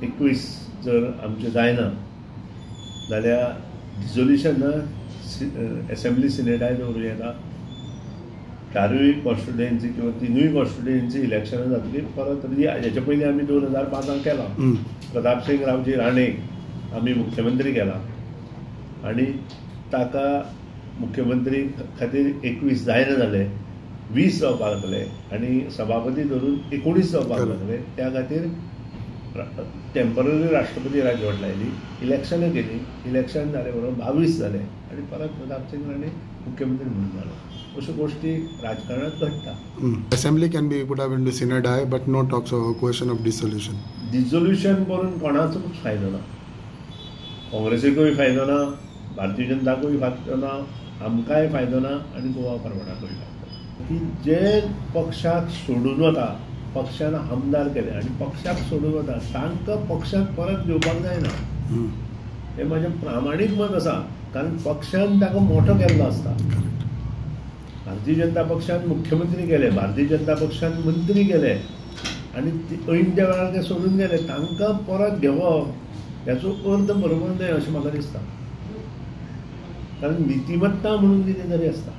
21 जर आमचें जायना जाल्यार डिजोल्युशन एसेंब्ली सिनेटाय दवरूं येता. 4 कॉन्स्टिट्युएन्सी किंवा 3 कॉन्स्टिट्युएन्सी इलेक्शनां जातली परत. हेच्या पयलीं आमी 2005 केलां. प्रतापसिंग रावजी राणे आमी मुख्यमंत्री केला आनी ताका मुख्यमंत्री खातीर 21 जायना जाले, 20 जावपाक लागले आनी सभापती धरून 19 जावपाक लागले. त्या खातीर टेंपररी राष्ट्रपती राजवट लायली, इलेक्शनां केली, इलेक्शन जाले बरोबर 22 जाले आनी परत प्रतापसिंग राणे मुख्यमंत्री म्हणून जालो. अश्यो गोश्टी राजकारणात घडटा. Assembly can be put up into sine die but no talks of question of dissolution. Dissolution करून कोणाचोच फायदो ना, काँग्रेसीकूय फायदो ना, भारतीय जनताकूय फायदो ना, आमकांय फायदो ना आनी गोवा फॉरवर्डाकूय फायदो ना. की जे पक्षाक सोडून वता, पक्षान आमदार केले आनी पक्षाक सोडून वता तांकां पक्षाक परत घेवपाक जायना, हें म्हाजें प्रामाणीक मत आसा. कारण पक्षान ताका मोठो केल्लो आसता. भारतीय जनता पक्षान मुख्यमंत्री केले, भारतीय जनता पक्षान मंत्री केले आनी ऐन त्या वेळार ते सोडून गेले, तांकां परत घेवप हेचो अर्थ बरोबर न्हय अशें म्हाका दिसता. कारण नितिमत्ता म्हणून कितें तरी आसता.